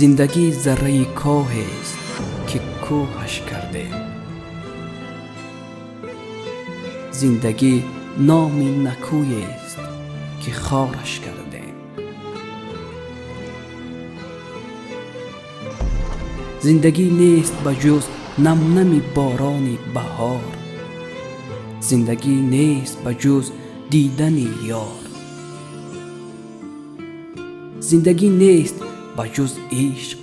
Зиндагӣ зарраи коҳест, ки кӯҳаш кардем. Зиндагӣ номи накӯест, ки хораш кардем. Зиндагӣ нест ба ҷуз намнами борони баҳор. Зиндагӣ нест ба ҷуз дидани ёр. Зиндагӣ нест ба ҷуз ишқ,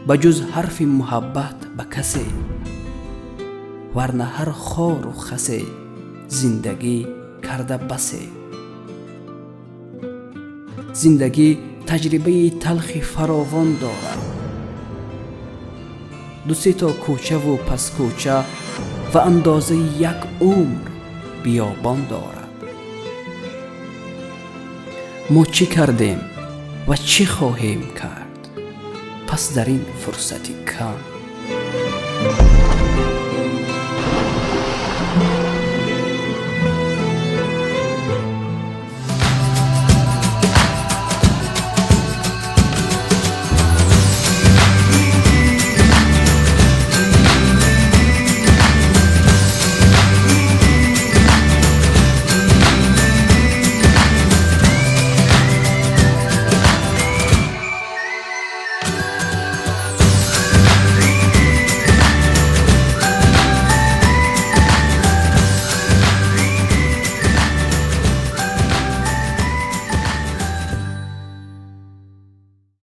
ба ҷуз ҳарфи муҳаббат ба касе, варна ҳар хору хасе зиндагӣ карда басе. Зиндагӣ таҷрибаи талхи фаровон дорад. Ду-се то кӯчаву паскӯча ва андозаи як умр биёбон дорад. Мо чӣ кардем ва чӣ хоҳем кард пас дар ин фурсати кам?